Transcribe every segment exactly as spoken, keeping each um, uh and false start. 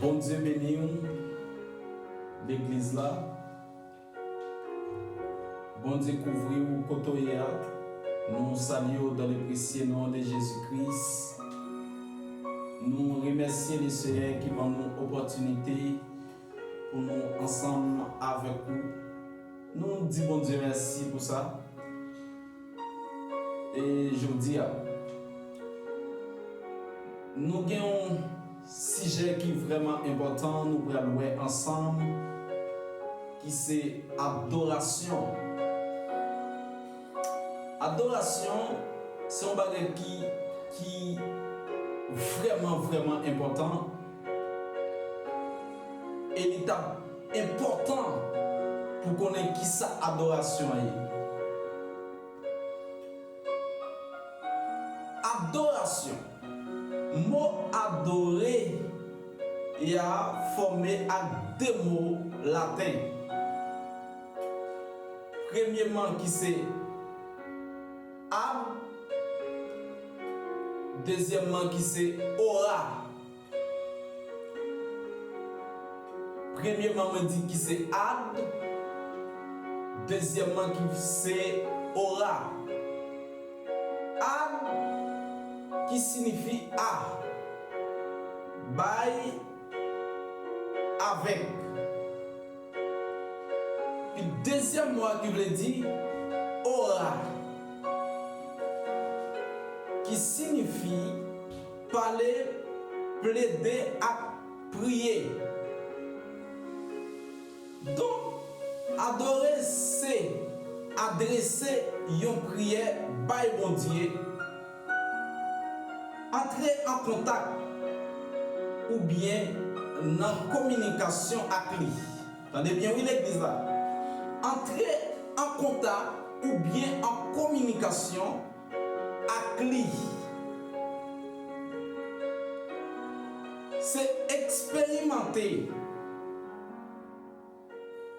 Bondye beni w, legliz la. Bondye kouvri w kote w ye a. Nou salye w dans le précieux nom de Jésus-Christ. Nou remèsye Lesenyè ki ban nou opòtinite pou nou ansanm avèk ou. Nou di Bondye mèsi pou sa. E jodi a, nou gen yon sijè ki vrèman enpòtan nou pral wè ansanm, ki se adorasyon. Adorasyon se yon bagay ki, ki vrèman, vrèman enpòtan. E li t ap enpòtan pou konnen kisa adorasyon an ye. Adorasyon. Mo adore a fòme ak de mo laten. Premyeman ki se ad, dezyèmman ki se ora. Premyeman, mwen di ki se ad, dezyèmman ki se ora. Ad ki siyifi a, bay, avèk. Epi dezyèm mo a ki vle di ora, ki siyifi pale, plede ak priye. Donk, adore se adrese yon priyè bay Bondye, antre an kontak oubyen nan kominikasyon ak li. Tande byen wi legliz la. Antre an kontak oubyen an kominikasyon ak li. Se eksperimante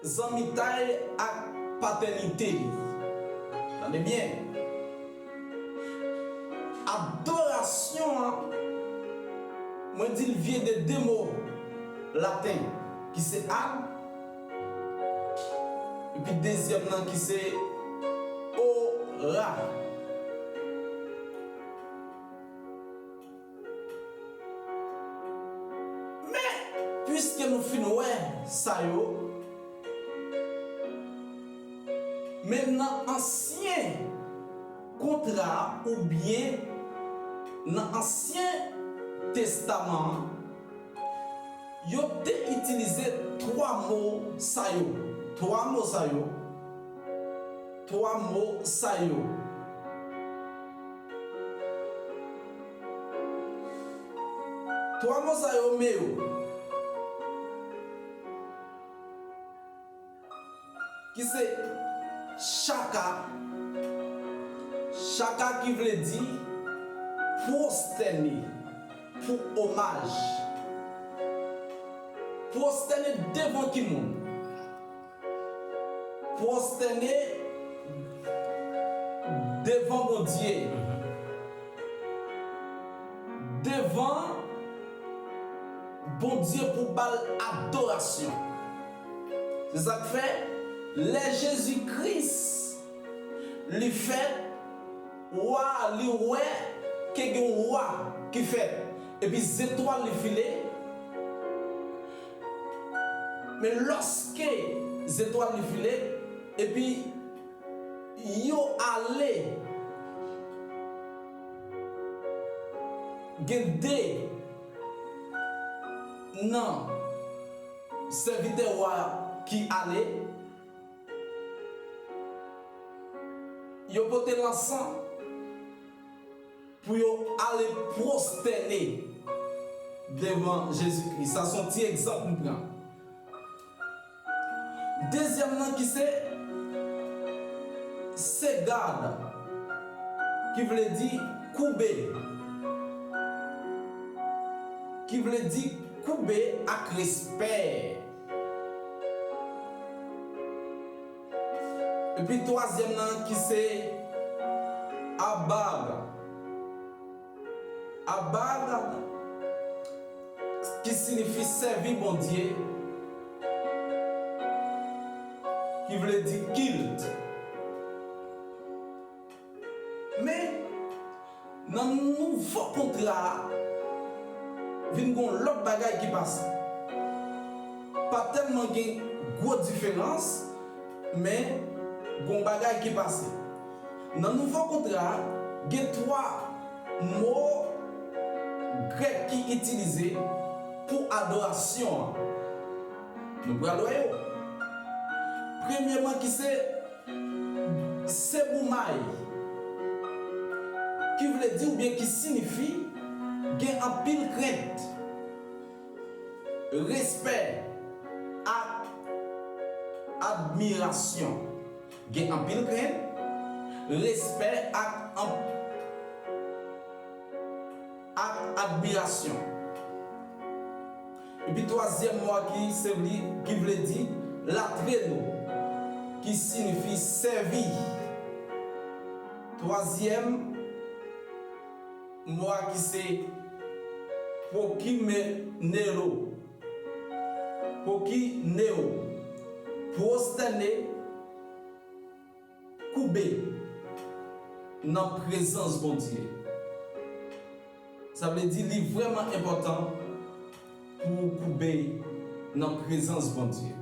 zanmitay ak patènite li. Tande byen. Adorasyon an, mwen di l vyen de de mo laten, ki se ad, epi dezyèm nan ki se ora. Men, piske nou fin wè sa yo, men nan ansyen kontra a oubyen nan ansyen testaman an, yo te itilize twa mo sa yo. Twa mo sa yo. Twa mo sa yo. Twa mo sa yo, men yo. Ki se chaka. Chaka ki vle di pwostène pou omaj. Pwostène devan ki moun? Pwostène devan Bondye. Devan Bondye pou ba l adorasyon. Se sa k fè, lè Jezi Kris li fèt, wa a li wè ke gen yon wa ki fèt, epi zetwal li file. Men lòske zetwal li file, epi yo ale, gen de nan sèvitè wa ki ale, yo pote lansan pou yo ale pwostène devan Jezikri. Sa se yon ti egzanp m pran. Dezyèm nan ki se segad, ki vle di koube, ki vle di koube ak respè. Epi twazyèm nan ki se abag. Abag, ki siyifi sèvi Bondye, ki vle di kilt. Men, nan nouvo kontra a, vin gon lòt bagay ki pase. Pa tèlman gen gwo diferans, men gon bagay ki pase. Nan nouvo kontra a, gen twa mo grèk ki itilize pou adorasyon an. Nou pral wè yo. Premyeman ki se seboumai, ki vle di oubyen ki siyifi gen anpil krent, respè ak admirasyon. Gen anpil krent, respè ak anp-, ak admirasyon. Epi twazyèm mo a ki se li, ki vle di latreno, ki siyifi sèvi. Twazyèm mo a ki se pwokimenero, pwokineo, pwostène, koube nan prezans Bondye. Sa vle di li vrèman enpòtan pou w koube nan prezans Bondye.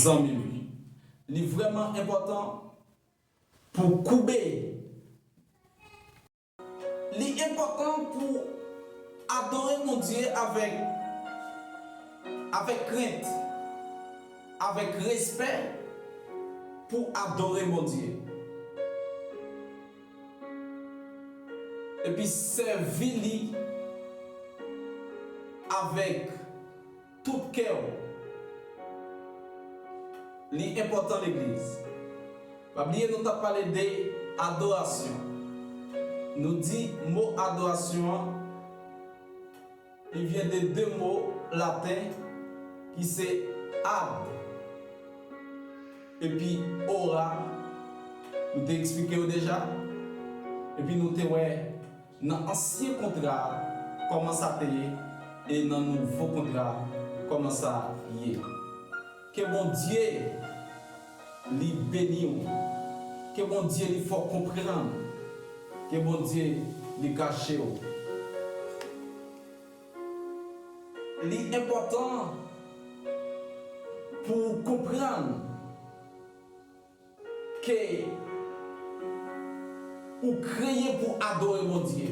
Zanmi m, li vrèman enpòtan pou w koube. Li enpòtan pou adore Bondye avèk, avèk krent, avèk respè, pou adore Bondye. Epi sèvi li avèk tout kè w. Li enpòtan, legliz. Pa bliye nou t ap pale de adorasyon. Nou di mo adorasyon an, li vyen de de mo laten ki se ad epi ora. Nou te eksplike yo deja. Epi nou te wè nan ansyen kontra a, kòman sa te ye, e nan nouvo kontra a, kòman sa ye. Ke Bondye li beni w. Ke Bondye li fè w konprann. Ke Bondye li kache w. Li enpòtan pou w konprann ke ou kreye pou adore Bondye.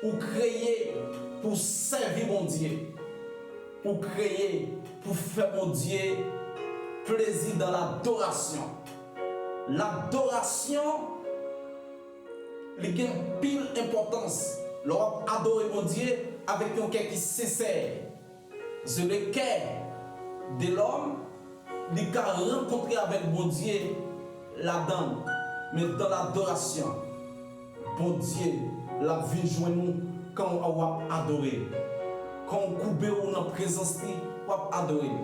Ou kreye pou sèvi Bondye. Ou kreye pou fè Bondye plezi dans l'adoration. Ladorasyon, li gen anpil enpòtans lè w ap adore Bondye avèk yon kè ki sensè. Se le cœur de l'homme, li ka rankontre avèk Bondye ladan l. Men dans l'adoration, Bondye, l ap vin jwenn ou kan w ap adore l. Kan w koube w nan prezans li, w ap adore l.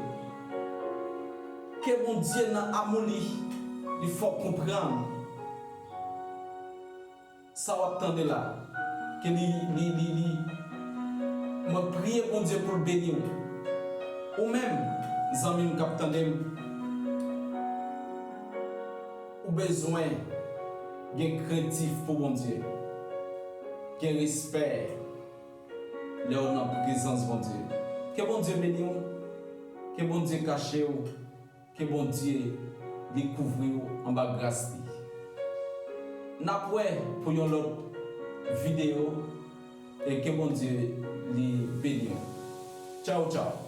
Ke Bondye nan amou li, li fè w konprann sa w ap tande la, ke li, li, li, li, mwen priye Bondye pou l beni w. Ou menm, zanmi m k ap tande m, ou bezwen gen krentif pou Bondye, gen respè lè w nan prezans Bondye. Ke Bondye beni w, ke Bondye kache w. Ke Bondye li kouvri w anba gras li. N ap wè pou yon lòt videyo e ke Bondye li beni w. Tchaw, tchaw.